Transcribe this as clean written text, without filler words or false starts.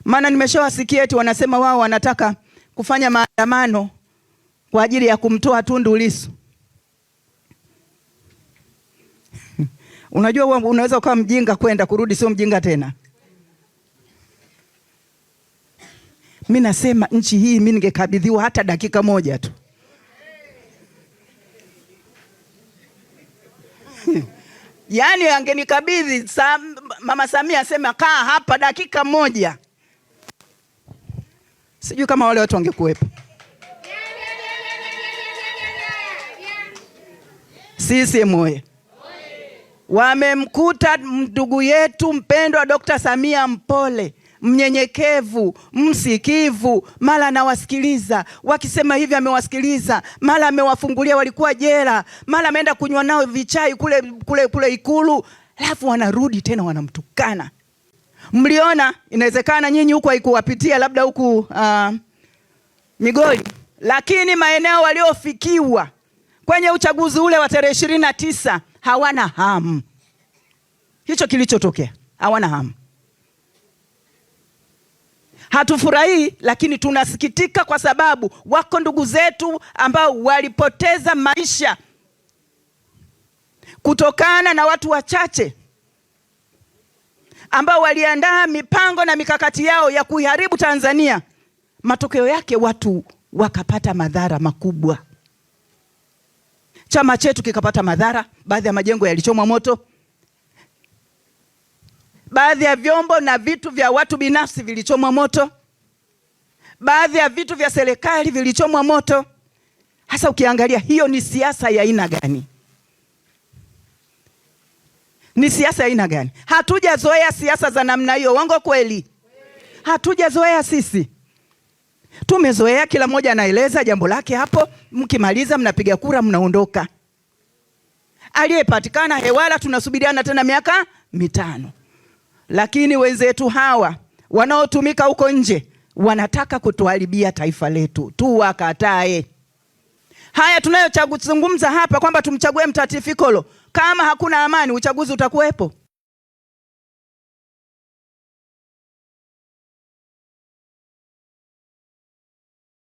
Maana nimeshawasikia eti wanasema wao wanataka kufanya maandamano kwa ajili ya kumtoa Tundu Lissu. Unajua unaweza ukawa mjinga kwenda kurudi sio mjinga tena. Mi nasema nchi hii mi ningekabidhiwa hata dakika moja tu. Yaani angenikabidhi Mama Samia aseme kaa hapa dakika moja, sijui kama wale watu wangekuwepo. CCM oye! Wamemkuta ndugu yetu mpendwa Dr. Samia mpole, mnyenyekevu, msikivu, mara anawasikiliza wakisema hivi, amewasikiliza, mara amewafungulia walikuwa jela, mara ameenda kunywa nao vichai kule kule kule Ikulu, alafu wanarudi tena wanamtukana. Mliona, inawezekana nyinyi huku haikuwapitia labda huku Migori, lakini maeneo waliofikiwa kwenye uchaguzi ule wa tarehe 29 hawana hamu. Hicho kilichotokea hawana hamu. Hatufurahii, lakini tunasikitika kwa sababu wako ndugu zetu ambao walipoteza maisha kutokana na watu wachache ambao waliandaa mipango na mikakati yao ya kuiharibu Tanzania. Matokeo yake watu wakapata madhara makubwa. Chama chetu kikapata madhara, baadhi ya majengo yalichomwa moto, baadhi ya vyombo na vitu vya watu binafsi vilichomwa moto, baadhi ya vitu vya serikali vilichomwa moto. Hasa ukiangalia hiyo ni siasa ya aina gani? Ni siasa ya aina gani? Hatujazoea siasa za namna hiyo. Uongo kweli? Hatujazoea sisi. Tumezoea kila mmoja anaeleza jambo lake hapo, mkimaliza mnapiga kura mnaondoka. Aliyepatikana hewala, tunasubiriana tena miaka 5. Lakini wenzetu hawa wanaotumika huko nje wanataka kutuharibia taifa letu, tuwakatae. Haya tunayozungumza hapa kwamba tumchague Mtatifikolo, kama hakuna amani uchaguzi utakuwepo?